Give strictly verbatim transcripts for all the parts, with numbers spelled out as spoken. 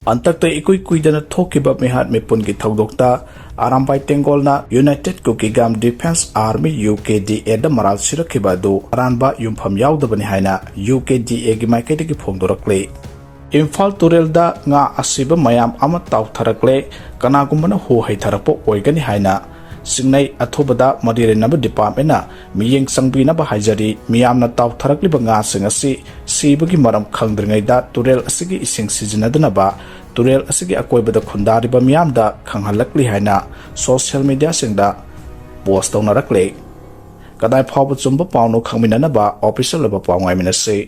ꯍꯟꯗꯛꯇ ꯏꯀꯨꯏ ꯀꯨꯏꯗꯅ ꯊꯣꯛꯈꯤꯕ ꯃꯤꯍꯥꯠ ꯃꯤꯄꯨꯟꯒꯤ ꯊꯧꯗꯣꯛꯇ Arambai ꯇꯦꯡꯒꯣꯜꯅ United Kuki Gam Defence Army, U K D A ꯗ ꯃꯔꯥꯜ ꯁꯤꯔꯛꯈꯤꯕ ꯑꯗꯨ ꯑꯔꯥꯟꯕ ꯌꯨꯝꯐꯝ ꯌꯥꯎꯗꯕꯅꯤ ꯍꯥꯏꯅ U K D A ꯒꯤ ꯃꯥꯏꯀꯩꯗꯒꯤ ꯐꯣꯡꯗꯣꯔꯛꯂꯤ꯫ ꯏꯝꯐꯥꯜ ꯇꯨꯔꯦꯜꯗ ꯉꯥ ꯑꯁꯤꯕ ꯃꯌꯥꯝ ꯑꯃ ꯇꯥꯎꯊꯔꯛꯂꯦ, ꯀꯅꯥꯒꯨꯝꯕꯅ ꯍꯣ ꯍꯩꯊꯔꯛꯄ ꯑꯣꯏꯒꯅꯤ ꯍꯥꯏꯅ ꯆꯤꯡꯅꯩ꯫ ꯑꯊꯨꯕꯗ ꯃꯔꯤ ꯂꯩꯅꯕ department ꯅ ꯃꯤꯠꯌꯦꯡ ꯆꯪꯕꯤꯅꯕ ꯍꯥꯏꯖꯔꯤ꯫ ꯃꯤꯌꯥꯝꯅ ꯇꯥꯎꯊꯔꯛꯂꯤꯕ ꯉꯥꯁꯤꯡ ꯑꯁꯤ ꯁꯤꯕꯒꯤ ꯃꯔꯝ ꯈꯪꯗ꯭ꯔꯤꯉꯩꯗ ꯇꯨꯔꯦꯜ ꯑꯁꯤꯒꯤ ꯏꯁꯤꯡ ꯁꯤꯖꯤꯟꯅꯗꯅꯕ ꯇꯨꯔꯦꯜ ꯑꯁꯤꯒꯤ ꯑꯀꯣꯏꯕꯗ ꯈꯨꯟꯗꯥꯔꯤꯕ ꯃꯤꯌꯥꯝꯗ ꯈꯪꯍꯜꯂꯛꯂꯤ ꯍꯥꯏꯅ social media ꯁꯤꯡꯗ post ꯇꯧꯅꯔꯛꯂꯦ꯫ ꯀꯗꯥꯏ ꯐꯥꯎꯕ ꯆꯨꯝꯕ ꯄꯥꯎꯅꯣ ꯈꯪꯃꯤꯟꯅꯅꯕ official ꯑꯣꯏꯕ ꯄꯥꯎ ꯉꯥꯏꯃꯤꯟꯅꯁꯤ꯫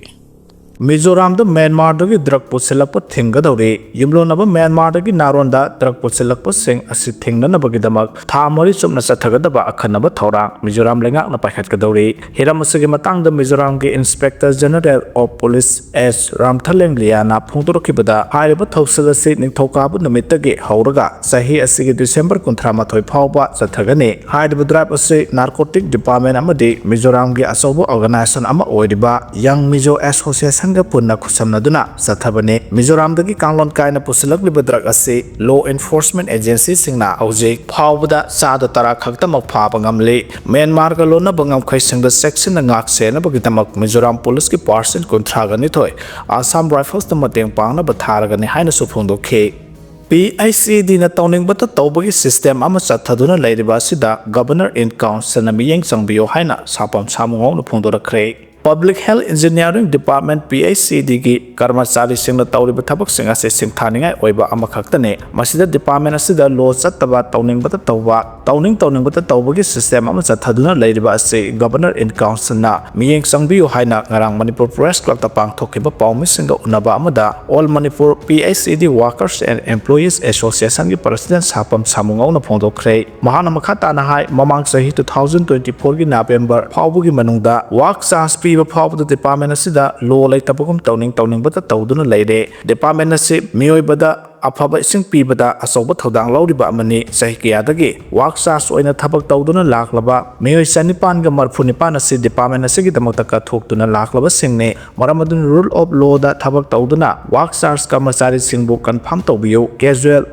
ꯃꯤꯖꯣꯔꯥꯝꯗ ꯃ꯭ꯌꯥꯟꯃꯥꯔꯗꯒꯤ drug ꯄꯨꯁꯤꯜꯂꯛꯄ ꯊꯤꯡꯒꯗꯧꯔꯤ꯫ ꯌꯨꯝꯂꯣꯟꯅꯕ ꯃ꯭ꯌꯥꯟꯃꯥꯔꯗꯒꯤ ꯅꯥꯔꯣꯟꯗ drug ꯄꯨꯁꯤꯜꯂꯛꯄꯁꯤꯡ ꯑꯁꯤ ꯊꯤꯡꯅꯅꯕꯒꯤꯗꯃꯛ ꯊꯥ ꯃꯔꯤ ꯆꯨꯞꯅ ꯆꯠꯊꯒꯗꯕ ꯑꯈꯟꯅꯕ ꯊꯧꯔꯥꯡ ꯃꯤꯖꯣꯔꯥꯝ ꯂꯩꯉꯥꯛꯅ ꯄꯥꯏꯈꯠꯀꯗꯧꯔꯤ꯫ ꯍꯤꯔꯝ ꯑꯁꯤꯒꯤ ꯃꯇꯥꯡꯗ ꯃꯤꯖꯣꯔꯥꯝꯒꯤ Inspector General of Police S ꯔꯥꯝꯊꯂꯦꯡ ꯂꯤꯌꯥꯅ ꯐꯣꯡꯗꯣꯔꯛꯈꯤꯕꯗ, ꯍꯥꯏꯔꯤꯕ ꯊꯧꯁꯤꯜ ꯑꯁꯤ ꯅꯤꯡꯊꯧꯀꯥꯕ ꯅꯨꯃꯤꯠꯇꯒꯤ ꯍꯧꯔꯒ ꯆꯍꯤ ꯑꯁꯤꯒꯤ December ꯀꯨꯟꯊ꯭ꯔꯥ ꯃꯥꯊꯣꯏ ꯐꯥꯎꯕ ꯆꯠꯊꯒꯅꯤ꯫ ꯍꯥꯏꯔꯤꯕ drive ꯑꯁꯤ Narcotic Department ꯑꯃꯗꯤ ꯃꯤꯖꯣꯔꯥꯝꯒꯤ ꯑꯆꯧꯕ organization ꯑꯃ ꯑꯣꯏꯔꯤꯕ Young Mizo Association ꯒ ꯄꯨꯟꯅ ꯈꯨꯠꯁꯝꯅꯗꯨꯅ ꯆꯠꯊꯕꯅꯤ꯫ ꯃꯤꯖꯣꯔꯥꯝꯗꯒꯤ ꯀꯥꯡꯂꯣꯟ ꯀꯥꯏꯅ ꯄꯨꯁꯤꯜꯂꯛꯂꯤꯕ drug ꯑꯁꯤ law enforcement agency ꯁꯤꯡꯅ ꯍꯧꯖꯤꯛ ꯐꯥꯎꯕꯗ ꯆꯥꯗ ꯇꯔꯥ ꯈꯛꯇꯃꯛ ꯐꯥꯕ ꯉꯝꯂꯤ꯫ ꯃ꯭ꯌꯥꯟꯃꯥꯔꯒ ꯂꯣꯟꯅꯕ ꯉꯝꯈꯩꯁꯤꯡꯗ ꯆꯦꯛꯁꯤꯟꯅ ꯉꯥꯛ ꯁꯦꯟꯅꯕꯒꯤꯗꯃꯛ ꯃꯤꯖꯣꯔꯥꯝ police ꯀꯤ percent ꯀꯨꯟꯊ꯭ꯔꯥꯒ ꯅꯤꯊꯣꯏ Assam Rifles ꯇ ꯃꯇꯦꯡ ꯄꯥꯡꯅꯕ ꯊꯥꯔꯒꯅꯤ ꯍꯥꯏꯅꯁꯨ ꯐꯣꯡꯗꯣꯛꯈꯤ꯫ P I C D ꯅ ꯇꯧꯅꯤꯡꯕꯇ ꯇꯧꯕꯒꯤ system ꯑꯃ ꯆꯠꯊꯗꯨꯅ ꯂꯩꯔꯤꯕ ꯑꯁꯤꯗ Governor in Council ꯅ ꯃꯤꯠꯌꯦꯡ ꯆꯪꯕꯤꯌꯨ ꯍꯥꯏꯅ ꯁꯥꯄꯝ ꯁꯥꯃꯨꯉꯧꯅ ꯐꯣꯡꯗꯣꯔꯛꯈ꯭ꯔꯦ꯫ Public Health Engineering Department, P I C D ꯒꯤ ꯀꯔꯃꯆꯥꯔꯤꯁꯤꯡꯅ ꯇꯧꯔꯤꯕ ꯊꯕꯛꯁꯤꯡ ꯑꯁꯤ ꯁꯤꯡꯊꯥꯅꯤꯡꯉꯥꯏ ꯑꯣꯏꯕ ꯑꯃꯈꯛꯇꯅꯤ꯫ ꯃꯁꯤꯗ department ꯑꯁꯤꯗ law ꯆꯠꯇꯕ, ꯇꯧꯅꯤꯡꯕꯇ ꯇꯧꯕ, ꯇꯧꯅꯤꯡ ꯇꯧꯅꯤꯡꯕꯇ ꯇꯧꯕꯒꯤ system ꯑꯃ ꯆꯠꯊꯗꯨꯅ ꯂꯩꯔꯤꯕ ꯑꯁꯤ Governor in Council ꯅ ꯃꯤꯠꯌꯦꯡ ꯆꯪꯕꯤꯌꯨ ꯍꯥꯏꯅ ꯉꯔꯥꯡ Manipur Press Club ꯇ ꯄꯥꯡꯊꯣꯛꯈꯤꯕ ꯄꯥꯎꯃꯤꯁꯤꯡꯒ ꯎꯅꯕ ꯑꯃꯗ All Manipur P I C D Workers and Employees Association ꯒꯤ President ꯁꯥꯄꯝ ꯁꯥꯃꯨꯉꯧꯅ ꯐꯣꯡꯗꯣꯛꯈ꯭ꯔꯦ꯫ ꯃꯍꯥꯛꯅ ꯃꯈꯥ ꯇꯥꯅ ꯍꯥꯏ, ꯃꯃꯥꯡ ꯆꯍꯤ two thousand twenty four ꯒꯤ November ꯐꯥꯎꯕꯒꯤ ꯃꯅꯨꯡꯗ work charge ꯄꯤ ꯄꯤꯕ ꯐꯥꯎꯕꯗ department ꯑꯁꯤꯗ law ꯂꯩꯇꯕꯒꯨꯝ ꯇꯧꯅꯤꯡ ꯇꯧꯅꯤꯡꯕꯗ ꯇꯧꯗꯨꯅ ꯂꯩꯔꯦ꯫ Department ꯑꯁꯤ ꯃꯤꯑꯣꯏꯕꯗ ꯑꯐꯕ ꯏꯁꯤꯡ ꯄꯤꯕꯗ ꯑꯆꯧꯕ ꯊꯧꯗꯥꯡ ꯂꯧꯔꯤꯕ ꯑꯃꯅꯤ꯫ ꯆꯍꯤ ꯀꯌꯥꯗꯒꯤ work charge ꯑꯣꯏꯅ ꯊꯕꯛ ꯇꯧꯗꯨꯅ ꯂꯥꯛꯂꯕ ꯃꯤꯑꯣꯏ ꯆꯅꯤꯄꯥꯟꯒ ꯃꯔꯤꯐꯨ ꯅꯤꯄꯥꯟ ꯑꯁꯤ department ꯑꯁꯤꯒꯤꯗꯃꯛꯇ ꯀꯠꯊꯣꯛꯇꯨꯅ ꯂꯥꯛꯂꯕꯁꯤꯡꯅꯤ꯫ ꯃꯔꯝ ꯑꯗꯨꯅ rule of lawꯗ ꯊꯕꯛ ꯇꯧꯗꯨꯅ work charge ꯀꯔꯃꯆꯥꯔꯤꯁꯤꯡꯕꯨ confirm ꯇꯧꯕꯤꯌꯨ꯫ Casual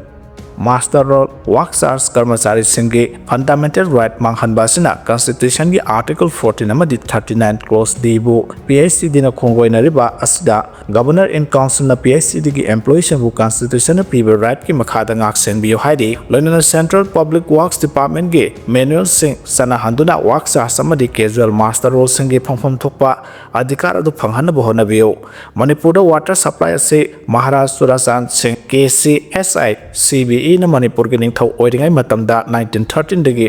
muster roll work charge ꯀꯔꯃꯆꯥꯔꯤꯁꯤꯡꯒꯤ fundamental right ꯃꯥꯡꯍꯟꯕ ꯑꯁꯤꯅ constitutionꯒꯤ article fourteen ꯑꯃꯗꯤ thirty nine clause Dꯕꯨ P I C Dꯅ ꯈꯣꯡꯒꯣꯏꯅꯔꯤꯕ ꯑꯁꯤꯗ Governor in Councilꯅ P I C Dꯒꯤ employeeꯁꯤꯡꯕꯨ constitutionꯅ ꯄꯤꯕ rightꯀꯤ ꯃꯈꯥꯗ ꯉꯥꯛ ꯁꯦꯟꯕꯤꯌꯨ ꯍꯥꯏꯔꯤ꯫ ꯂꯣꯏꯅꯅ Central Public Works Departmentꯒꯤ manualꯁꯤꯡ ꯆꯠꯅꯍꯟꯗꯨꯅ work charge ꯑꯃꯗꯤ casual muster rollꯁꯤꯡꯒꯤ ꯐꯪꯐꯝ ꯊꯣꯛꯄ ꯑꯙꯤꯀꯥꯔ ꯑꯗꯨ ꯐꯪꯍꯟꯅꯕ ꯍꯣꯠꯅꯕꯤꯌꯨ꯫ ꯃꯅꯤꯄꯨꯔꯗ water supply ꯑꯁꯤ ꯃꯍꯥꯔꯥꯖ ꯆꯨꯔꯥꯆꯥꯟ ꯁꯤꯡ, K C S I C B Eꯅ ꯃꯅꯤꯄꯨꯔꯒꯤ ꯅꯤꯡꯊꯧ ꯑꯣꯏꯔꯤꯉꯩ ꯃꯇꯝꯗ nineteen thirteenꯗꯒꯤ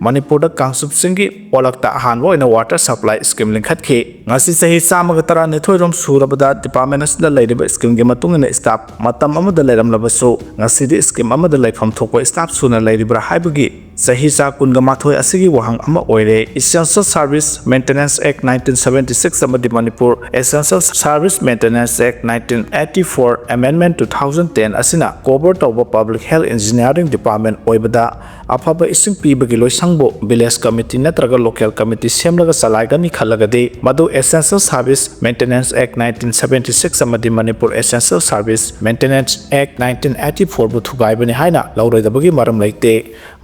ꯃꯅꯤꯄꯨꯔꯗ ꯀꯥꯡꯆꯨꯞꯁꯤꯡꯒꯤ ꯄꯣꯂꯛꯇ ꯑꯍꯥꯟꯕ ꯑꯣꯏꯅ water supply scheme ꯂꯤꯡꯈꯠꯈꯤ꯫ ꯉꯁꯤ ꯆꯍꯤ ꯆꯥꯝꯃꯒ ꯇꯔꯥꯅꯤꯊꯣꯏꯔꯣꯝ ꯁꯨꯔꯕꯗ department ꯑꯁꯤꯗ ꯂꯩꯔꯤꯕ schemeꯒꯤ ꯃꯇꯨꯡ ꯏꯟꯅ staff ꯃꯇꯝ ꯑꯃꯗ ꯂꯩꯔꯝꯂꯕꯁꯨ, ꯉꯁꯤꯗꯤ scheme ꯑꯃꯗ ꯂꯩꯐꯝ ꯊꯣꯛꯄ staff ꯁꯨꯅ ꯂꯩꯔꯤꯕ꯭ꯔꯥ ꯍꯥꯏꯕꯒꯤ ꯆꯍꯤꯆꯥ ꯀꯨꯟꯒ ꯃꯥꯊꯣꯏ ꯑꯁꯤꯒꯤ ꯋꯥꯍꯪ ꯑꯃ ꯑꯣꯏꯔꯦ꯫ Essential Service Maintenance Act nineteen seventy six ꯑꯃꯗꯤ Manipur Essential Service Maintenance Act nineteen eighty four Amendment two thousand ten ꯑꯁꯤꯅ cover ꯇꯧꯕ Public Health Engineering Department ꯑꯣꯏꯕꯗ ꯑꯐꯕ ꯏꯁꯤꯡ ꯄꯤꯕꯒꯤ ꯂꯣꯏꯁꯪꯕꯨ village committee ꯅꯠꯇ꯭ꯔꯒ local committee ꯁꯦꯝꯂꯒ ꯆꯂꯥꯏꯒꯅꯤ ꯈꯜꯂꯒꯗꯤ, ꯃꯗꯨ Essential Service Maintenance Act nineteen seventy six ꯑꯃꯗꯤ Manipur Essential Service Maintenance Act nineteen eighty four ꯕꯨ ꯊꯨꯒꯥꯏꯕꯅꯤ ꯍꯥꯏꯅ ꯂꯧꯔꯣꯏꯗꯕꯒꯤ ꯃꯔꯝ ꯂꯩꯇꯦ꯫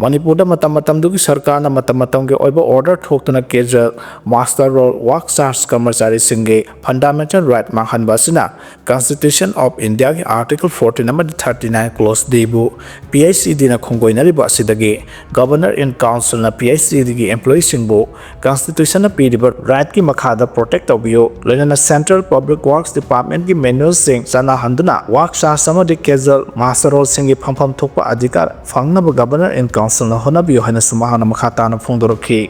ꯃꯅꯤꯄꯨꯔꯗ ꯃꯇꯝ ꯃꯇꯝꯗꯨꯒꯤ ꯁꯔꯀꯥꯔꯅ ꯃꯇꯝ ꯃꯇꯝꯒꯤ ꯑꯣꯏꯕ order ꯊꯣꯛꯇꯨꯅ casual muster roll work charge ꯀꯔꯃꯆꯥꯔꯤꯁꯤꯡꯒꯤ fundamental right ꯃꯥꯡꯍꯟꯕ ꯑꯁꯤꯅ Constitution of Indiaꯒꯤ article fourteen ꯑꯃꯗꯤ thirty nine clause Dꯕꯨ P I C Dꯅ ꯈꯣꯡꯒꯣꯏꯅꯔꯤꯕ ꯑꯁꯤꯗꯒꯤ Governor in Councilꯅ P I C Dꯒꯤ employeeꯁꯤꯡꯕꯨ constitutionꯅ ꯄꯤꯔꯤꯕ rightꯀꯤ ꯃꯈꯥꯗ protect ꯇꯧꯕꯤꯌꯨ꯫ ꯂꯣꯏꯅꯅ Central Public Works Departmentꯀꯤ manualꯁꯤꯡ ꯆꯠꯅꯍꯟꯗꯨꯅ work charge ꯑꯃꯗꯤ casual muster rollꯁꯤꯡꯒꯤ ꯐꯪꯐꯝ ꯊꯣꯛꯄ ꯑꯙꯤꯀꯥꯔ ꯐꯪꯅꯕ Governor in Councilꯅ ꯍꯣꯠꯅꯕꯤꯌꯨ ꯍꯥꯏꯅꯁꯨ ꯃꯍꯥꯛꯅ ꯃꯈꯥ ꯇꯥꯅ ꯐꯣꯡꯗꯣꯔꯛꯈꯤ꯫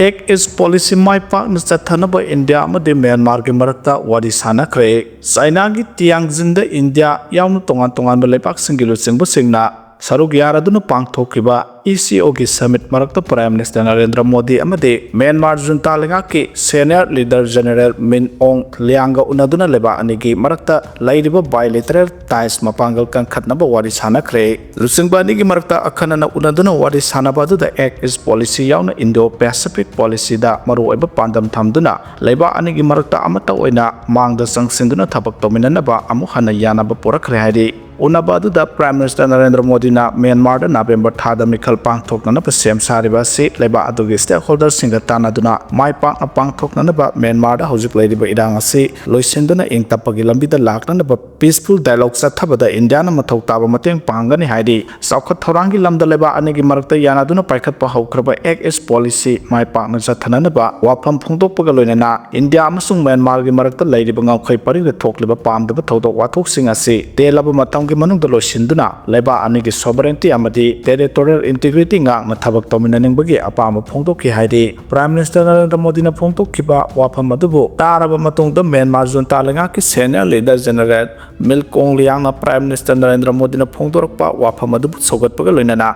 Act East Policy ꯃꯥꯏ ꯄꯥꯛꯅ ꯆꯠꯊꯅꯕ ꯏꯟꯗꯤꯌꯥ ꯑꯃꯗꯤ ꯃ꯭ꯌꯥꯟꯃꯥꯔꯒꯤ ꯃꯔꯛꯇ ꯋꯥꯔꯤ ꯁꯥꯟꯅꯈ꯭ꯔꯦ꯫ ꯆꯥꯏꯅꯥꯒꯤ ꯇꯤꯌꯥꯡꯖꯤꯟꯗ ꯏꯟꯗꯤꯌꯥ ꯌꯥꯎꯅ ꯇꯣꯉꯥꯟ ꯇꯣꯉꯥꯟꯕ ꯂꯩꯕꯥꯛꯁꯤꯡꯒꯤ ꯂꯨꯆꯤꯡꯕꯁꯤꯡꯅ ꯁꯔꯨꯛ ꯌꯥꯔꯗꯨꯅ ꯄꯥꯡꯊꯣꯛꯈꯤꯕ ECOꯒꯤ summit ꯃꯔꯛꯇ Prime Minister ꯅꯔꯦꯟꯗ꯭ꯔ ꯃꯣꯗꯤ ꯑꯃꯗꯤ ꯃ꯭ꯌꯥꯟꯃꯥꯔ junta ꯂꯩꯉꯥꯛꯀꯤ senior leader General Min Aung Hlaingꯒ ꯎꯅꯗꯨꯅ ꯂꯩꯕꯥꯛ ꯑꯅꯤꯒꯤ ꯃꯔꯛꯇ ꯂꯩꯔꯤꯕ bilateral ties ꯃꯄꯥꯡꯒꯜ ꯀꯟꯈꯠꯅꯕ ꯋꯥꯔꯤ ꯁꯥꯟꯅꯈ꯭ꯔꯦ꯫ ꯂꯨꯆꯤꯡꯕ ꯑꯅꯤꯒꯤ ꯃꯔꯛꯇ ꯑꯈꯟꯅꯅ ꯎꯅꯗꯨꯅ ꯋꯥꯔꯤ ꯁꯥꯟꯅꯕ ꯑꯗꯨꯗ Act East policy ꯌꯥꯎꯅ Indo-Pacific policyꯗ ꯃꯔꯨꯑꯣꯏꯕ ꯄꯥꯟꯗꯝ ꯊꯝꯗꯨꯅ ꯂꯩꯕꯥꯛ ꯑꯅꯤꯒꯤ ꯃꯔꯛꯇ ꯑꯃꯠꯇ ꯑꯣꯏꯅ ꯃꯥꯡꯗ ꯆꯪꯁꯤꯟꯗꯨꯅ ꯊꯕꯛ ꯇꯧꯃꯤꯟꯅꯅꯕ ꯑꯃꯨꯛ ꯍꯟꯅ ꯌꯥꯅꯕ ꯄꯨꯔꯛꯈ꯭ꯔꯦ ꯍꯥꯏꯔꯤ꯫ ꯎꯅꯕ ꯑꯗꯨꯗ Prime Minister ꯅꯔꯦꯟꯗ꯭ꯔ ꯃꯣꯗꯤꯅ ꯃ꯭ꯌꯥꯟꯃꯥꯔꯗ ꯅꯕꯦꯝꯕꯔ ꯊꯥꯗ ꯃꯤꯈꯜ ꯄꯥꯡꯊꯣꯛꯅꯅꯕ ꯁꯦꯝ ꯁꯥꯔꯤꯕ ꯑꯁꯤ ꯂꯩꯕꯥꯛ ꯑꯗꯨꯒꯤ stakeholderꯁꯤꯡꯒ ꯇꯥꯟꯅꯗꯨꯅ ꯃꯥꯏ ꯄꯥꯛꯅ ꯄꯥꯡꯊꯣꯛꯅꯅꯕ, ꯃ꯭ꯌꯥꯟꯃꯥꯔꯗ ꯍꯧꯖꯤꯛ ꯂꯩꯔꯤꯕ ꯏꯔꯥꯡ ꯑꯁꯤ ꯂꯣꯏꯁꯤꯟꯗꯨꯅ ꯏꯪ ꯇꯞꯄꯒꯤ ꯂꯝꯕꯤꯗ ꯂꯥꯛꯅꯅꯕ peaceful dialogue ꯆꯠꯊꯕꯗ ꯏꯟꯗꯤꯌꯥꯅ ꯃꯊꯧ ꯇꯥꯕ ꯃꯇꯦꯡ ꯄꯥꯡꯒꯅꯤ ꯍꯥꯏꯔꯤ꯫ ꯆꯥꯎꯈꯠ ꯊꯧꯔꯥꯡꯒꯤ ꯂꯝꯗ ꯂꯩꯕꯥꯛ ꯑꯅꯤꯒꯤ ꯃꯔꯛꯇ ꯌꯥꯅꯗꯨꯅ ꯄꯥꯏꯈꯠꯄ ꯍꯧꯈ꯭ꯔꯕ Act East policy ꯃꯥꯏ ꯄꯥꯛꯅ ꯆꯠꯊꯅꯅꯕ ꯋꯥꯐꯝ ꯐꯣꯡꯗꯣꯛꯄꯒ ꯂꯣꯏꯅꯅ ꯏꯟꯗꯤꯌꯥ ꯑꯃꯁꯨꯡ ꯃ꯭ꯌꯥꯟꯃꯥꯔꯒꯤ ꯃꯔꯛꯇ ꯂꯩꯔꯤꯕ ꯉꯝꯈꯩ ꯄꯔꯤꯡꯗ ꯊꯣꯛꯂꯤꯕ ꯄꯥꯝꯗꯕ ꯊꯧꯗꯣꯛ ꯋꯥꯊꯣꯛꯁꯤꯡ ꯑꯁꯤ ꯇꯦꯜꯂꯕ ꯃꯇꯝꯒꯤ ꯃꯅꯨꯡꯗ ꯂꯣꯏꯁꯤꯟꯗꯨꯅ ꯂꯩꯕꯥꯛ ꯑꯅꯤꯒꯤ sovereignty ꯑꯃꯗꯤ territorial integrity ꯉꯥꯛꯅ ꯊꯕꯛ ꯇꯧꯃꯤꯟꯅꯅꯤꯡꯕꯒꯤ ꯑꯄꯥꯝꯕ ꯐꯣꯡꯗꯣꯛꯈꯤ ꯍꯥꯏꯔꯤ꯫ Prime Minister ꯅꯔꯦꯟꯗ꯭ꯔ ꯃꯣꯗꯤꯅ ꯐꯣꯡꯗꯣꯛꯈꯤꯕ ꯋꯥꯐꯝ ꯑꯗꯨꯕꯨ ꯇꯥꯔꯕ ꯃꯇꯨꯡꯗ ꯃ꯭ꯌꯥꯟꯃꯥꯔ junta ꯂꯩꯉꯥꯛꯀꯤ senior leader General Min Aung Hlaingꯅ Prime Minister Narendra ꯃꯣꯗꯤꯅ ꯐꯣꯡꯗꯣꯔꯛꯄ ꯋꯥꯐꯝ ꯑꯗꯨꯕꯨ ꯁꯧꯒꯠꯄꯒ ꯂꯣꯏꯅꯅ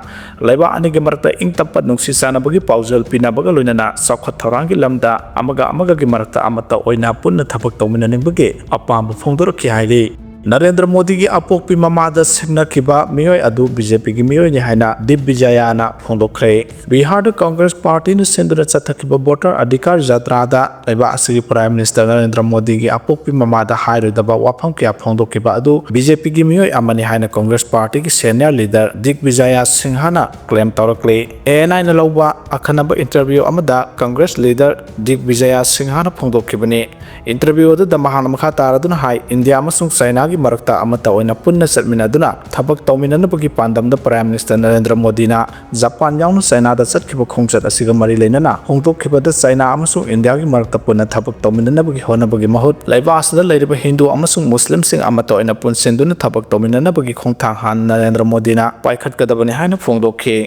ꯂꯩꯕꯥꯛ ꯑꯅꯤꯒꯤ ꯃꯔꯛꯇ ꯏꯪ ꯇꯞꯄ ꯅꯨꯡꯁꯤ ꯆꯥꯟꯅꯕꯒꯤ ꯄꯥꯎꯖꯦꯜ ꯄꯤꯅꯕꯒ ꯂꯣꯏꯅꯅ ꯆꯥꯎꯈꯠ ꯊꯧꯔꯥꯡꯒꯤ ꯂꯝꯗ ꯑꯃꯒ ꯑꯃꯒꯒꯤ ꯃꯔꯛꯇ ꯑꯃꯠꯇ ꯑꯣꯏꯅ ꯄꯨꯟꯅ ꯊꯕꯛ ꯇꯧꯃꯤꯟꯅꯅꯤꯡꯕꯒꯤ ꯑꯄꯥꯝꯕ ꯐꯣꯡꯗꯣꯔꯛꯈꯤ ꯍꯥꯏꯔꯤ꯫ ꯅꯔꯦꯟꯗ꯭ꯔ ꯃꯣꯗꯤꯒꯤ ꯑꯄꯣꯛꯄꯤ ꯃꯃꯥꯗ ꯁꯤꯡꯅꯈꯤꯕ ꯃꯤꯑꯣꯏ ꯑꯗꯨ BJPꯒꯤ ꯃꯤꯑꯣꯏꯅꯤ ꯍꯥꯏꯅ ꯗꯤꯒꯕꯤꯖꯌꯅ ꯐꯣꯡꯗꯣꯛꯈ꯭ꯔꯦ꯫ ꯕꯤꯍꯥꯔꯗ Congress partyꯅ ꯁꯤꯟꯗꯨꯅ ꯆꯠꯊꯈꯤꯕ voter ꯑꯙꯤꯀꯥꯔ ꯖꯇ꯭ꯔꯥꯗ ꯂꯩꯕꯥꯛ ꯑꯁꯤꯒꯤ Prime Minister ꯅꯔꯦꯟꯗ꯭ꯔ ꯃꯣꯗꯤꯒꯤ ꯑꯄꯣꯛꯄꯤ ꯃꯃꯥꯗ ꯍꯥꯏꯔꯣꯏꯗꯕ ꯋꯥꯐꯝ ꯀꯌꯥ ꯐꯣꯡꯗꯣꯛꯈꯤꯕ ꯑꯗꯨ BJPꯒꯤ ꯃꯤꯑꯣꯏ ꯑꯃꯅꯤ ꯍꯥꯏꯅ Congress partyꯒꯤ senior leader ꯗꯤꯒꯕꯤꯖꯌ ꯁꯤꯡꯍꯅ claim ꯇꯧꯔꯛꯂꯤ꯫ ANIꯅ ꯂꯧꯕ ꯑꯈꯟꯅꯕ interview ꯑꯃꯗ Congress leader ꯗꯤꯒꯕꯤꯖꯌ ꯁꯤꯡꯍꯅ ꯐꯣꯡꯗꯣꯛꯈꯤꯕꯅꯤ꯫ Interview ꯑꯗꯨꯗ ꯃꯍꯥꯛꯅ ꯃꯈꯥ ꯇꯥꯔꯗꯨꯅ ꯍꯥꯏ, ꯏꯟꯗꯤꯌꯥ ꯑꯃꯁꯨꯡ ꯆꯥꯏꯅꯥꯒꯤ ꯃꯔꯛꯇ ꯑꯃꯠꯇ ꯑꯣꯏꯅ ꯄꯨꯟꯅ ꯆꯠꯃꯤꯟꯅꯗꯨꯅ ꯊꯕꯛ ꯇꯧꯃꯤꯟꯅꯅꯕꯒꯤ ꯄꯥꯟꯗꯝꯗ Prime Minister ꯅꯔꯦꯟꯗ꯭ꯔ ꯃꯣꯗꯤꯅ ꯖꯄꯥꯟ ꯌꯥꯎꯅ ꯆꯥꯏꯅꯥꯗ ꯆꯠꯈꯤꯕ ꯈꯣꯡꯆꯠ ꯑꯁꯤꯒ ꯃꯔꯤ ꯂꯩꯅꯅ ꯍꯣꯡꯗꯣꯛꯈꯤꯕꯗ ꯆꯥꯏꯅꯥ ꯑꯃꯁꯨꯡ ꯏꯟꯗꯤꯌꯥꯒꯤ ꯃꯔꯛꯇ ꯄꯨꯟꯅ ꯊꯕꯛ ꯇꯧꯃꯤꯟꯅꯅꯕꯒꯤ ꯍꯣꯠꯅꯕꯒꯤ ꯃꯍꯨꯠ ꯂꯩꯕꯥꯛ ꯑꯁꯤꯗ ꯂꯩꯔꯤꯕ ꯍꯤꯟꯗꯨ ꯑꯃꯁꯨꯡ ꯃꯨꯁꯂꯤꯝꯁꯤꯡ ꯑꯃꯠꯇ ꯑꯣꯏꯅ ꯄꯨꯟꯁꯤꯟꯗꯨꯅ ꯊꯕꯛ ꯇꯧꯃꯤꯟꯅꯅꯕꯒꯤ ꯈꯣꯡꯊꯥꯡ ꯍꯥꯟꯅ ꯅꯔꯦꯟꯗ꯭ꯔ ꯃꯣꯗꯤꯅ ꯄꯥꯏꯈꯠꯀꯗꯕꯅꯤ ꯍꯥꯏꯅ ꯐꯣꯡꯗꯣꯛꯈꯤ꯫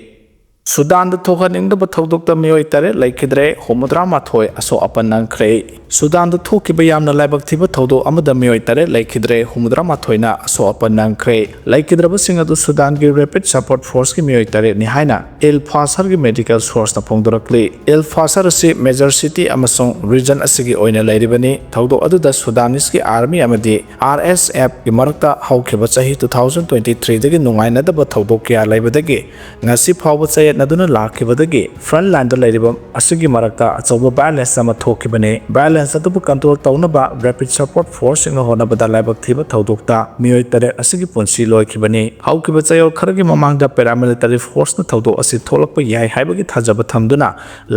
ꯁꯨꯗꯥꯟꯗ ꯊꯣꯛꯍꯟꯅꯤꯡꯗꯕ ꯊꯧꯗꯣꯛꯇ ꯃꯤꯑꯣꯏ ꯇꯔꯦꯠ ꯂꯩꯈꯤꯗ꯭ꯔꯦ, ꯍꯨꯝꯐꯨꯇꯔꯥ ꯃꯥꯊꯣꯏ ꯑꯁꯣꯛ ꯑꯄꯟ ꯅꯪꯈ꯭ꯔꯦ꯫ ꯁꯨꯗꯥꯟꯗ ꯊꯣꯛꯈꯤꯕ ꯌꯥꯝꯅ ꯂꯥꯏꯕꯛ ꯊꯤꯕ ꯊꯧꯗꯣꯛ ꯑꯃꯗ ꯃꯤꯑꯣꯏ ꯇꯔꯦꯠ ꯂꯩꯈꯤꯗ꯭ꯔꯦ, ꯍꯨꯝꯐꯨꯇꯔꯥ ꯃꯥꯊꯣꯏꯅ ꯑꯁꯣꯛ ꯑꯄꯟ ꯅꯪꯈ꯭ꯔꯦ꯫ ꯂꯩꯈꯤꯗ꯭ꯔꯕꯁꯤꯡ ꯑꯗꯨ ꯁꯨꯗꯥꯟꯒꯤ ꯔꯦꯄꯤꯗ ꯁꯄꯣꯔꯠ ꯐꯣꯔꯁꯀꯤ ꯃꯤꯑꯣꯏ ꯇꯔꯦꯠꯅꯤ ꯍꯥꯏꯅ ꯑꯦꯜ ꯐꯥꯁꯔꯒꯤ ꯃꯦꯗꯤꯀꯦꯜ ꯁꯣꯔꯁꯅ ꯐꯣꯡꯗꯣꯔꯛꯂꯤ꯫ ꯑꯦꯜ ꯐꯥꯁꯔ ꯑꯁꯤ ꯃꯦꯖꯔ ꯁꯤꯇꯤ ꯑꯃꯁꯨꯡ ꯔꯤꯖꯟ ꯑꯁꯤꯒꯤ ꯑꯣꯏꯅ ꯂꯩꯔꯤꯕꯅꯤ꯫ ꯊꯧꯗꯣꯛ ꯑꯗꯨꯗ ꯁꯨꯗꯥꯅꯤꯁꯀꯤ ꯑꯥꯔꯃꯤ ꯑꯃꯗꯤ ꯑꯥꯔ ꯑꯦꯁ ꯑꯦꯐꯀꯤ ꯃꯔꯛꯇ ꯍꯧꯈꯤꯕ ꯆꯍꯤ ꯇꯨ ꯊꯥꯎꯖꯟ ꯇ꯭ꯋꯦꯟꯇꯤ ꯊ꯭ꯔꯤꯗꯒꯤ ꯅꯨꯡꯉꯥꯏꯅꯗꯕ ꯊꯧꯗꯣꯛ ꯀꯌꯥ ꯂꯩꯕꯗꯒꯤ ꯉꯁꯤ ꯐꯥꯎꯕ ꯆꯌꯦꯠꯅꯗꯨꯅ ꯂꯥꯛꯈꯤꯕꯗꯒꯤ ꯐ꯭ꯔꯟꯠ ꯂꯥꯏꯟꯗ ꯂꯩꯔꯤꯕ ꯑꯁꯤꯒꯤ ꯃꯔꯛꯇ ꯑꯆꯧꯕ ꯚꯥꯏꯑꯣꯂꯦꯟꯁ ꯑꯃ ꯊꯣꯛꯈꯤꯕꯅꯤ꯫ ꯚꯥꯏꯑꯣꯂꯦꯟꯁ ꯑꯗꯨꯕꯨ ꯀꯟꯇ꯭ꯔꯣꯜ ꯇꯧꯅꯕ ꯔꯦꯄꯤꯗ ꯁꯄꯣꯔꯠ ꯐꯣꯔꯁꯁꯤꯡꯅ ꯍꯣꯠꯅꯕꯗ ꯂꯥꯏꯕꯛ ꯊꯤꯕ ꯊꯧꯗꯣꯛꯇ ꯃꯤꯑꯣꯏ ꯇꯔꯦꯠ ꯑꯁꯤꯒꯤ ꯄꯨꯟꯁꯤ ꯂꯣꯏꯈꯤꯕꯅꯤ꯫ ꯍꯧꯈꯤꯕ ꯆꯌꯣꯜ ꯈꯔꯒꯤ ꯃꯃꯥꯡꯗ ꯄꯦꯔꯥꯃꯤꯂꯤꯇꯔꯤ ꯐꯣꯔꯁꯅ ꯊꯧꯗꯣꯛ ꯑꯁꯤ ꯊꯣꯛꯂꯛꯄ ꯌꯥꯏ ꯍꯥꯏꯕꯒꯤ ꯊꯥꯖꯕ ꯊꯝꯗꯨꯅ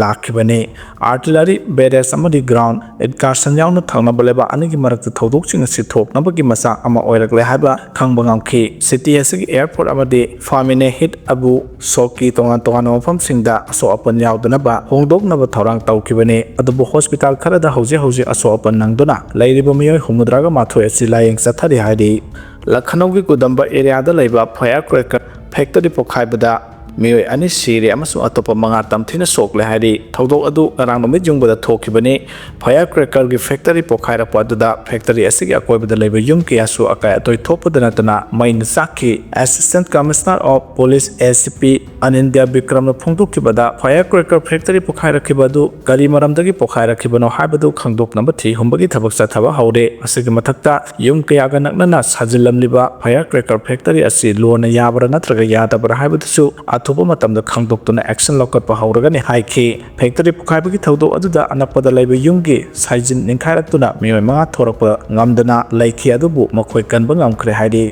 ꯂꯥꯛꯈꯤꯕꯅꯤ꯫ ꯑꯥꯔꯇꯤꯂꯔꯤ, ꯕꯦꯔꯦꯖ ꯑꯃꯗꯤ ꯒ꯭ꯔꯥꯎꯟꯗ ꯏꯟꯀꯔꯁꯟ ꯌꯥꯎꯅ ꯊꯪꯅꯕ ꯂꯩꯕꯥꯛ ꯑꯅꯤꯒꯤ ꯃꯔꯛꯇ ꯊꯧꯗꯣꯛꯁꯤꯡ ꯑꯁꯤ ꯊꯣꯛꯅꯕꯒꯤ ꯃꯆꯥꯛ ꯑꯃ ꯑꯣꯏꯔꯛꯂꯦ ꯍꯥꯏꯕ ꯈꯪꯕ ꯉꯝꯈꯤ꯫ ꯁꯤꯇꯤ ꯑꯁꯤꯒꯤ ꯑꯦꯌꯔꯄꯣꯔꯠ ꯑꯃꯗꯤ ꯐꯥꯃꯤꯅꯦ ꯍꯤꯠ ꯑꯕꯨ ꯁꯣꯛꯀꯤ ꯇꯣꯉꯥꯟ ꯇꯣꯉꯥꯟꯕ ꯃꯐꯝꯁꯤꯡꯗ ꯑꯁꯣꯛ ꯑꯄꯟ ꯌꯥꯎꯗꯅꯕ ꯍꯣꯡꯗꯣꯛꯅꯕ ꯊꯧꯔꯥꯡ ꯇꯧꯈꯤꯕꯅꯤ꯫ ꯑꯗꯨꯕꯨ ꯍꯣꯁꯄꯤꯇꯥꯜ ꯈꯔꯗ ꯍꯧꯖꯤꯛ ꯍꯧꯖꯤꯛ ꯑꯁꯣꯛ ꯑꯄꯟ ꯅꯪꯗꯨꯅ ꯂꯩꯔꯤꯕ ꯃꯤꯑꯣꯏ ꯍꯨꯝꯐꯨꯇꯔꯥꯒ ꯃꯥꯊꯣꯏ ꯑꯁꯤ ꯂꯥꯌꯦꯡ ꯆꯠꯊꯔꯤ ꯍꯥꯏꯔꯤ꯫ ꯂꯈꯅꯧꯒꯤ ꯀꯨꯗꯝꯕ ꯑꯦꯔꯤꯌꯥꯗ ꯂꯩꯕ ꯐꯥꯌꯔ ꯀ꯭ꯔꯦꯀꯔ ꯐꯦꯛꯇꯔꯤ ꯄꯣꯈꯥꯏꯕꯗ ꯃꯤꯑꯣꯏ ꯑꯅꯤ ꯁꯤꯔꯦ ꯑꯃꯁꯨꯡ ꯑꯇꯣꯞꯄ ꯃꯉꯥ ꯇꯝꯊꯤꯅ ꯁꯣꯛꯂꯦ ꯍꯥꯏꯔꯤ꯫ ꯊꯧꯗꯣꯛ ꯑꯗꯨ ꯉꯔꯥꯡ ꯅꯨꯃꯤꯠ ꯌꯨꯡꯕꯗ ꯊꯣꯛꯈꯤꯕꯅꯤ꯫ ꯐꯥꯌꯔ ꯀ꯭ꯔꯦꯀꯔꯒꯤ ꯐꯦꯛꯇꯔꯤ ꯄꯣꯈꯥꯏꯔꯛꯄ ꯑꯗꯨꯗ ꯐꯦꯛꯇꯔꯤ ꯑꯁꯤꯒꯤ ꯑꯀꯣꯏꯕꯗ ꯂꯩꯕ ꯌꯨꯝ ꯀꯌꯥꯁꯨ ꯑꯀꯥꯏ ꯑꯇꯣꯏ ꯊꯣꯛꯄꯗ ꯅꯠꯇꯅ ꯃꯩꯅ ꯆꯥꯛꯈꯤ꯫ ꯑꯦꯁꯤꯁꯇꯦꯟꯠ ꯀꯃꯤꯁꯅꯔ ꯑꯣꯐ ꯄꯨꯂꯤꯁ, ꯑꯦ ꯁꯤ ꯄꯤ, ꯑꯅꯤꯟꯗ꯭ꯌ ꯕꯤꯀ꯭ꯔꯝꯅ ꯐꯣꯡꯗꯣꯛꯈꯤꯕꯗ, ꯐꯥꯌꯔ ꯀ꯭ꯔꯦꯀꯔ ꯐꯦꯛꯇꯔꯤ ꯄꯣꯈꯥꯏꯔꯛꯈꯤꯕ ꯑꯗꯨ ꯀꯔꯤ ꯃꯔꯝꯗꯒꯤ ꯄꯣꯈꯥꯏꯔꯛꯈꯤꯕꯅꯣ ꯍꯥꯏꯕꯗꯨ ꯈꯪꯗꯣꯛꯅꯕ ꯊꯤ ꯍꯨꯝꯕꯒꯤ ꯊꯕꯛ ꯆꯠꯊꯕ ꯍꯧꯔꯦ꯫ ꯑꯁꯤꯒꯤ ꯃꯊꯛꯇ ꯌꯨꯝ ꯀꯌꯥꯒ ꯅꯛꯅꯅ ꯁꯥꯖꯤꯜꯂꯝꯂꯤꯕ ꯐꯥꯌꯔ ꯀ꯭ꯔꯦꯀꯔ ꯐꯦꯛꯇꯔꯤ ꯑꯁꯤ ꯂꯣꯅ ꯌꯥꯕ꯭ꯔꯥ ꯅꯠꯇ꯭ꯔꯒ ꯌꯥꯗꯕ꯭ꯔꯥ ꯍꯥꯏꯕꯗꯨꯁꯨ ꯑꯊꯨꯕ ꯃꯇꯝꯗ ꯈꯪꯗꯣꯛꯇꯨꯅ ꯑꯦꯛꯁꯟ ꯂꯧꯈꯠꯄ ꯍꯧꯔꯒꯅꯤ ꯍꯥꯏꯈꯤ꯫ ꯐꯦꯛꯇꯔꯤ ꯄꯣꯈꯥꯏꯕꯒꯤ ꯊꯧꯗꯣꯛ ꯑꯗꯨꯗ ꯑꯅꯛꯄꯗ ꯂꯩꯕ ꯌꯨꯝꯒꯤ ꯁꯥꯏꯖꯤꯟ ꯅꯤꯡꯈꯥꯏꯔꯛꯇꯨꯅ ꯃꯤꯑꯣꯏ ꯃꯉꯥ ꯊꯣꯔꯛꯄ ꯉꯝꯗꯅ ꯂꯩꯈꯤ, ꯑꯗꯨꯕꯨ ꯃꯈꯣꯏ ꯀꯟꯕ ꯉꯝꯈ꯭ꯔꯦ ꯍꯥꯏꯔꯤ꯫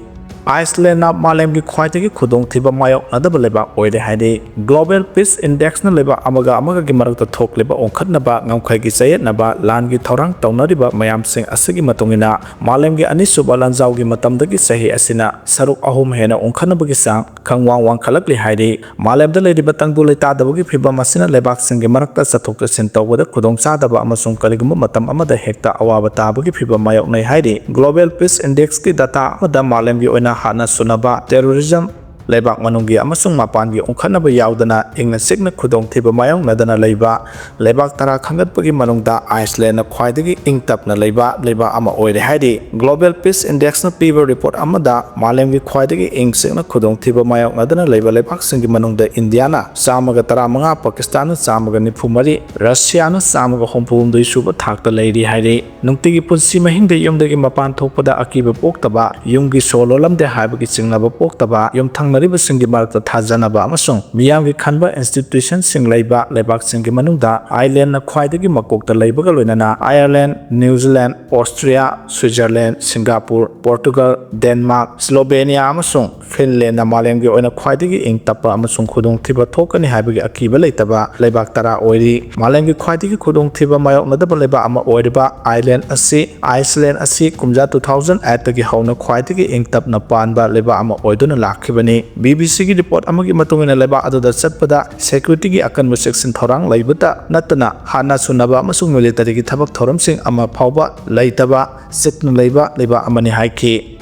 ꯑꯥꯏꯁꯂꯦꯟꯗꯅ ꯃꯥꯂꯦꯝꯒꯤ ꯈ꯭ꯋꯥꯏꯗꯒꯤ ꯈꯨꯗꯣꯡꯊꯤꯕ ꯃꯥꯌꯣꯛꯅꯗꯕ ꯂꯩꯕꯥꯛ ꯑꯣꯏꯔꯦ ꯍꯥꯏꯔꯤ꯫ ꯒ꯭ꯂꯣꯕꯦꯜ ꯄꯤꯁ ꯏꯟꯗꯦꯛꯁꯅ ꯂꯩꯕꯥꯛ ꯑꯃꯒ ꯑꯃꯒꯒꯤ ꯃꯔꯛꯇ ꯊꯣꯛꯂꯤꯕ ꯑꯣꯟꯈꯠꯅꯕ, ꯉꯝꯈꯩꯒꯤ ꯆꯌꯦꯠꯅꯕ, ꯂꯥꯟꯒꯤ ꯊꯧꯔꯥꯡ ꯇꯧꯅꯔꯤꯕ ꯃꯌꯥꯝꯁꯤꯡ ꯑꯁꯤꯒꯤ ꯃꯇꯨꯡ ꯏꯟꯅ ꯃꯥꯂꯦꯝꯒꯤ ꯑꯅꯤꯁꯨꯕ ꯂꯥꯟꯖꯥꯎꯒꯤ ꯃꯇꯝꯗꯒꯤ ꯆꯍꯤ ꯑꯁꯤꯅ ꯁꯔꯨꯛ ꯑꯍꯨꯝ ꯍꯦꯟꯅ ꯑꯣꯟꯈꯠꯅꯕꯒꯤ ꯆꯥꯡ ꯈꯪꯋꯥꯡ ꯋꯥꯡꯈꯠꯂꯛꯂꯤ ꯍꯥꯏꯔꯤ꯫ ꯃꯥꯂꯦꯝꯗ ꯂꯩꯔꯤꯕ ꯇꯪꯗꯨ ꯂꯩꯇꯥꯗꯕꯒꯤ ꯐꯤꯚꯝ ꯑꯁꯤꯅ ꯂꯩꯕꯥꯛꯁꯤꯡꯒꯤ ꯃꯔꯛꯇ ꯆꯠꯊꯣꯛ ꯆꯠꯁꯤꯟ ꯇꯧꯕꯗ ꯈꯨꯗꯣꯡꯆꯥꯗꯕ ꯑꯃꯁꯨꯡ ꯀꯔꯤꯒꯨꯝꯕ ꯃꯇꯝ ꯑꯃꯗ ꯍꯦꯛꯇ ꯑꯋꯥꯕ ꯇꯥꯕꯒꯤ ꯐꯤꯚꯝ ꯃꯥꯌꯣꯛꯅꯩ ꯍꯥꯏꯔꯤ꯫ ꯒ꯭ꯂꯣꯕꯦꯜ ꯄꯤꯁ ꯏꯟꯗꯦꯛꯁꯀꯤ ꯗꯥꯇꯥ ꯑꯃꯗ ꯃꯥꯂꯦꯝꯒꯤ ꯑꯣꯏꯅ ꯍꯥꯟꯅ ꯁꯨꯅꯕ ꯇꯦꯔꯣꯔꯤꯖꯝ, ꯂꯩꯕꯥꯛ ꯃꯅꯨꯡꯒꯤ ꯑꯃꯁꯨꯡ ꯃꯄꯥꯟꯒꯤ ꯎꯪꯈꯠꯅꯕ ꯌꯥꯎꯗꯅ ꯏꯪꯅ ꯆꯤꯛꯅ ꯈꯨꯗꯣꯡꯊꯤꯕ ꯃꯥꯌꯣꯛꯅꯗꯅ ꯂꯩꯕ ꯂꯩꯕꯥꯛ ꯇꯔꯥ ꯈꯟꯒꯠꯄꯒꯤ ꯃꯅꯨꯡꯗ ꯑꯥꯏꯁꯂꯦꯟꯅ ꯈ꯭ꯋꯥꯏꯗꯒꯤ ꯏꯪ ꯇꯞꯅ ꯂꯩꯕ ꯂꯩꯕꯥꯛ ꯑꯃ ꯑꯣꯏꯔꯦ ꯍꯥꯏꯔꯤ꯫ Global Peace Indexꯅ ꯄꯤꯕ ꯔꯤꯄꯣꯔꯠ ꯑꯃꯗ ꯃꯥꯂꯦꯝꯒꯤ ꯈ꯭ꯋꯥꯏꯗꯒꯤ ꯏꯪ ꯆꯤꯛꯅ ꯈꯨꯗꯣꯡꯊꯤꯕ ꯃꯥꯌꯣꯛꯅꯗꯅ ꯂꯩꯕ ꯂꯩꯕꯥꯛꯁꯤꯡꯒꯤ ꯃꯅꯨꯡꯗ ꯏꯟꯗꯤꯌꯥꯅ ꯆꯥꯝꯃꯒ ꯇꯔꯥꯃꯉꯥ, ꯄꯥꯀꯤꯁꯇꯥꯟꯅ ꯆꯥꯝꯃꯒ ꯅꯤꯐꯨ ꯃꯔꯤ, ꯔꯁꯤꯌꯥꯅ ꯆꯥꯝꯃꯒ ꯍꯨꯝꯐꯨ ꯍꯨꯝꯗꯣꯏ ꯁꯨꯕ ꯊꯥꯛꯇ ꯂꯩꯔꯤ ꯍꯥꯏꯔꯤ꯫ ꯅꯨꯡꯇꯤꯒꯤ ꯄꯨꯟꯁꯤ ꯃꯍꯤꯡꯗ ꯌꯨꯝꯗꯒꯤ ꯃꯄꯥꯟ ꯊꯣꯛꯄꯗ ꯑꯀꯤꯕ ꯄꯣꯛꯇꯕ, ꯌꯨꯝꯒꯤ ꯁꯣ ꯂꯣꯜꯂꯝꯗꯦ ꯍꯥꯏꯕꯒꯤ ꯆꯤꯡꯅꯕ ꯄꯣꯛꯇꯕ, ꯌꯨꯝꯊꯪꯅꯔꯤꯕꯁꯤꯡꯒꯤ ꯃꯔꯛꯇ ꯊꯥꯖꯅꯕ ꯑꯃꯁꯨꯡ ꯃꯤꯌꯥꯝꯒꯤ ꯈꯟꯕ ꯏꯟꯁꯇꯤꯇ꯭ꯌꯨꯁꯟꯁꯤꯡ ꯂꯩꯕ ꯂꯩꯕꯥꯛꯁꯤꯡꯒꯤ ꯃꯅꯨꯡꯗ ꯑꯥꯏꯂꯦꯟꯅ ꯈ꯭ꯋꯥꯏꯗꯒꯤ ꯃꯀꯣꯛꯇ ꯂꯩꯕꯒ ꯂꯣꯏꯅꯅ Ireland, New Zealand, Austria, Switzerland, Singapore, Portugal, Denmark, Slovenia ꯑꯃꯁꯨꯡ ꯐꯤꯟꯂꯦꯟꯗꯅ ꯃꯥꯂꯦꯝꯒꯤ ꯑꯣꯏꯅ ꯈ꯭ꯋꯥꯏꯗꯒꯤ ꯏꯪ ꯇꯞꯄ ꯑꯃꯁꯨꯡ ꯈꯨꯗꯣꯡꯊꯤꯕ ꯊꯣꯛꯀꯅꯤ ꯍꯥꯏꯕꯒꯤ ꯑꯀꯤꯕ ꯂꯩꯇꯕ ꯂꯩꯕꯥꯛ ꯇꯔꯥ ꯑꯣꯏꯔꯤ꯫ ꯃꯥꯂꯦꯝꯒꯤ ꯈ꯭ꯋꯥꯏꯗꯒꯤ ꯈꯨꯗꯣꯡꯊꯤꯕ ꯃꯥꯌꯣꯛꯅꯗꯕ ꯂꯩꯕꯥꯛ ꯑꯃ ꯑꯣꯏꯔꯤꯕ ꯑꯥꯏꯂꯦꯟ ꯑꯁꯤ, ꯑꯥꯏꯁꯂꯦꯟ ꯑꯁꯤ ꯀꯨꯝꯖꯥ two thousand eight ꯇꯒꯤ ꯍꯧꯅ ꯈ꯭ꯋꯥꯏꯗꯒꯤ ꯏꯪ ꯇꯞꯅ ꯄꯥꯟꯕ ꯂꯩꯕꯥꯛ ꯑꯃ ꯑꯣꯏꯗꯨꯅ ꯂꯥꯛꯈꯤꯕꯅꯤ꯫ ꯕꯤ ꯕꯤ ꯁꯤꯒꯤ ꯔꯤꯄꯣꯔꯠ ꯑꯃꯒꯤ ꯃꯇꯨꯡ ꯏꯟꯅ, ꯂꯩꯕꯥꯛ ꯑꯗꯨꯗ ꯆꯠꯄꯗ ꯁꯦꯀ꯭ꯌꯨꯔꯤꯇꯤꯒꯤ ꯑꯀꯟꯕ ꯆꯦꯛꯁꯤꯟ ꯊꯧꯔꯥꯡ ꯂꯩꯕꯇ ꯅꯠꯇꯅ ꯍꯥꯠꯅ ꯁꯨꯅꯕ ꯑꯃꯁꯨꯡ ꯃꯤꯂꯤꯇꯔꯤꯒꯤ ꯊꯕꯛ ꯊꯧꯔꯝꯁꯤꯡ ꯑꯃ ꯐꯥꯎꯕ ꯂꯩꯇꯕ, ꯆꯤꯛꯅ ꯂꯩꯕ ꯂꯩꯕꯥꯛ ꯑꯃꯅꯤ ꯍꯥꯏꯈꯤ꯫